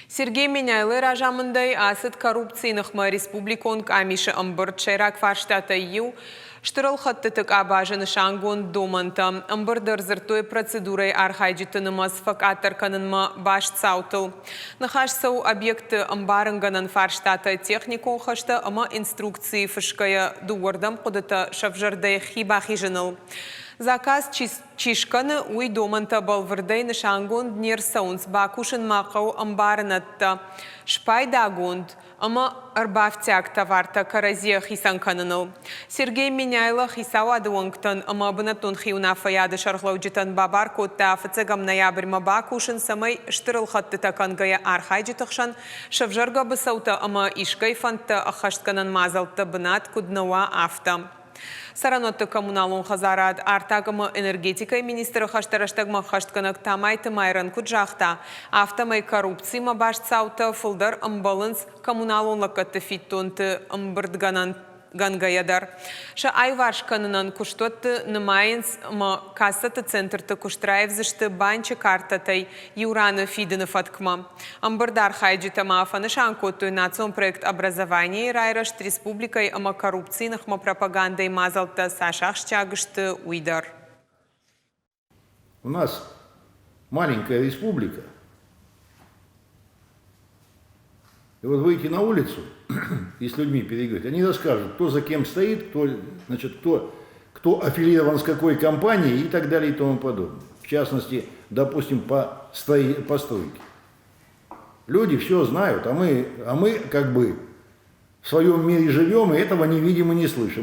Сергей Меняйлойы разамындӕй ацыд коррупцийы ныхмӕ республикон къамисы ӕмбырд. Сӕйраг фарстатӕй иу стыр ӕлхӕдтыты къабазы нысангонд домӕнтӕ. Ӕмбырды ӕрдзырдтой процедурӕйы архайджыты нымӕц фӕкъаддӕр кӕнынмӕ баст цаутыл. Ныхас цӕуы объектты ӕмбарынгӕнӕн фарстатӕ, техникон хӕстӕ ӕмӕ инструкцийы фысгӕйӕ дыууӕрдӕм хъуыдытӕ сӕвзӕрдӕй хи бахизыныл. Заказ чи Чи скӕны, уый домӕнтӕ бӕлвырдӕй нысангонд не рцӕуынц, бакусын ма хъӕуы ӕмбарынӕдтӕ, спайдагонд ӕмӕ ӕрбафтиаг товартӕ кӕрӕдзийӕ хицӕн кӕныныл. Сергей Меняйло хицауады уӕнгтӕн ӕмӕ бынӕттон хиуынаффӕйады сӕргълӕуджытӕн бабар кодта фыццӕгӕм ноябрьмӕ бакусын, цӕмӕй стыр ӕлхӕдтытӕ кӕнгӕйӕ архайджыты хсӕн сӕвзӕргӕ быцӕутӕ ӕмӕ искӕй фӕндтӕ ӕххӕстгӕнӕн мадзӕлттӕ бынат куыд нӕ уа, афтӕ. Цӕрӕнуӕтты коммуналон хӕдзарад, артаг ӕмӕ энергетикӕйы министры хӕстӕ рӕстӕгмӕ ӕххӕстгӕнӕг Тамайты Майрӕн куыд загъта, афтӕмӕй коррупциимӕ баст цаутӕ фылдӕр ӕмбӕлынц коммуналон лӕггӕдты фиддонты ӕмбырдгӕнӕн гӕнгӕйӕ дӕр. Сӕ аиуварс кӕнынӕн куыстуӕтты нымайынц ӕмӕ кассӕты центрты куыст раивдзысты банчы картӕтӕй иу раны фидыны фӕткмӕ. Ӕмбырды архайджытӕ ма фӕнысан кодтой национ проект Образование-йы райрӕзт республикӕйы ӕмӕ коррупцийы ныхмӕ пропагандӕйы мадзӕлттӕ цас ахсджиаг сты, уый дӕр. У нас маленькая республика. И вот выйти на улицу и с людьми переговорить, они расскажут, кто за кем стоит, кто, значит, кто, кто аффилирован с какой компанией и так далее и тому подобное. В частности, допустим, по, по стройке. Люди все знают, а мы, а мы как бы в своем мире живем и этого не видим и не слышим.